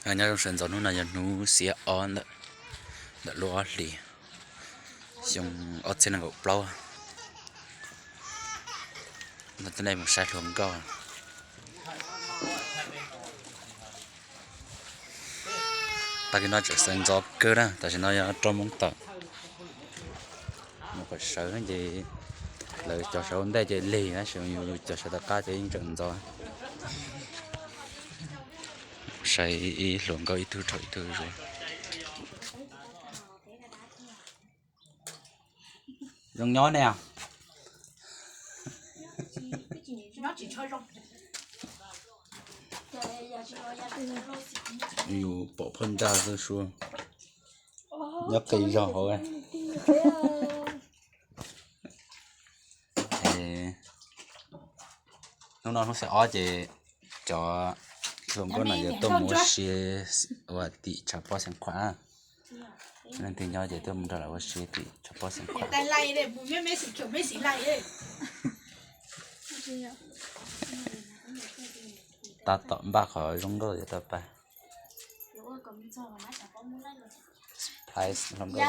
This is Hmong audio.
Nyob zoo sawv ntxov, hnub no yog hnub xiab ob ntawm lub ob hlis xyoo ob txhiab nees nkaum plaub. Nrog nej mus saib hluas nkauj. Tag kis no tseem sawv ntxov kawg na, tam sim no yog rau moos tawm. Mus kom sawv ces lawv cov sawv ua ntej ces lig, tab sis yus cov sawv tom qab ces yeej tseem ntxov. Saib ib hluas nkauj ib tug dhau ib tug zuav. Zoo nyob ne. Yus pom phoj nraj xwb sua, nyob qis zog hauv. Hnub no hnub xiab ob ces cov hluas nkauj no yuav tuaj mus ua si ua tim tshav pob xeev khuam. Leej twg nyob ces tuaj mus nrog lawv ua si tim tshav pob xeev khuam. Tab tom npaj qhov zoo nkauj yuav tau pab. Surprise hluas nkauj.